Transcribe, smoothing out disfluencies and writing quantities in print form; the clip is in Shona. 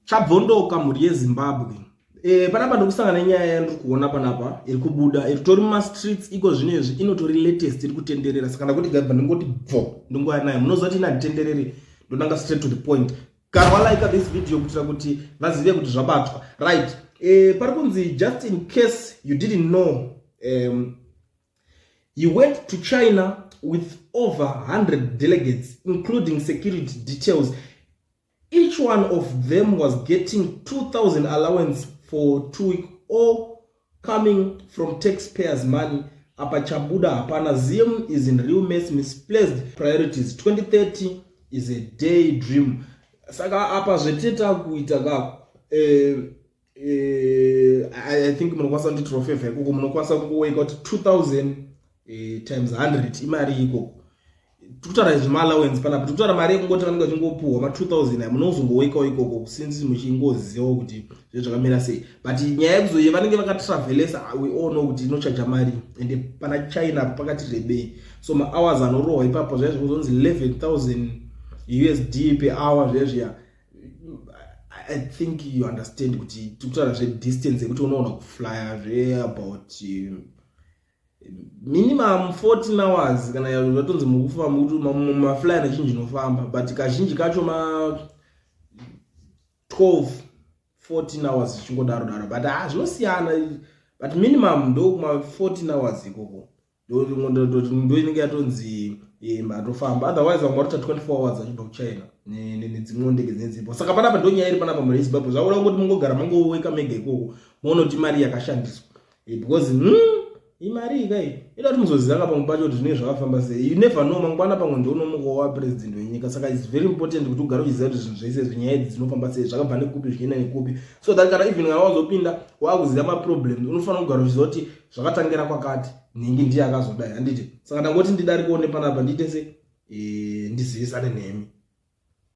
Chabvondoka mhuri yeZimbabwe. Panapa ndikusangana nenyaya yandiri kuona panapa iri kubuda iri tori mumastreets iko zvino izvi, inotori latest iri kutenderera, saka ndakuti gabva ndingoti bvo ndingouya nayo. Munoziva kuti ini handitendereri, ndonanga straight to the point. Gara walike this video kuitira kuti vazive kuti zvabatwa right. Pari kunzi, just in case you didn't know, he went to China with over 100 delegates, including security details. Each one of them was getting 2000 allowance for 2 week, all coming from taxpayers' money. Apa chabuda hapana. Zim is in real mess, misplaced priorities. 2030 is a daydream. Saka apa zveteta kuita ka I think munokwanisa kundiitirawo favor ikoko, munokwanisa kungoweka kuti 2000 times 100 imari ikoko. Tikutaura izvi maallowance panapa, tikutaura mari yekungoti vanenge vachingopuhwa ma2000 aya. Munozongowekawo ikoko since muchingozivawo kuti zve zvakamira sei, but nyaya yekuzoye vanenge vakatravelesa, we all know kuti inochaja mari, ende pana China pakati rebei, so mahours anorohwa ipapo zvaya zvekuzonzi 11,000 USD per hour zvezviya. I think you understand kuti tikutaura zvedistance yekuti unoona kuflya zveabout minimum 14 hours kana zvatonzi mukufamba maflya nezhinji inofamba, but kazhinji kacho ma 12 14 hours zvichingodaro daro, but ha, zvinosiyana, but minimum ndokuma 14 hours ikoko ndo inenge yatonzi matofamba. Otherwise vamwe varota 24 hours achibva kuChina nedzimwewo ndege dzinenge dziripo. Saka panapa ndo nyaya iri panapa mhuri yeZimbabwe. Zvakuda kungoti mungogara mangoweka mega ikoko moona kuti mari yakashandiswa, because imari ikai ida kuti muzoziva ka pamwe pacho kuti zvinenge zvakafamba sei. You never know, mangwana pamwe ndounomuka wapresident wenyika, saka it's very important kuti ugare uchiziva kuti zvinhu zvese zvinyaya idzi dzinofamba sei, zvakabva nekupi, zvichienda nekupi, so that kana even kana wazopinda waakuziva maproblems, unofanira kugara uchiziva kuti zvakatangira kwakati, nhingi ndiye akazodai, handiti? Saka ndangoti ndidarikewo nepanapa ndiite se ndizivisane nemi.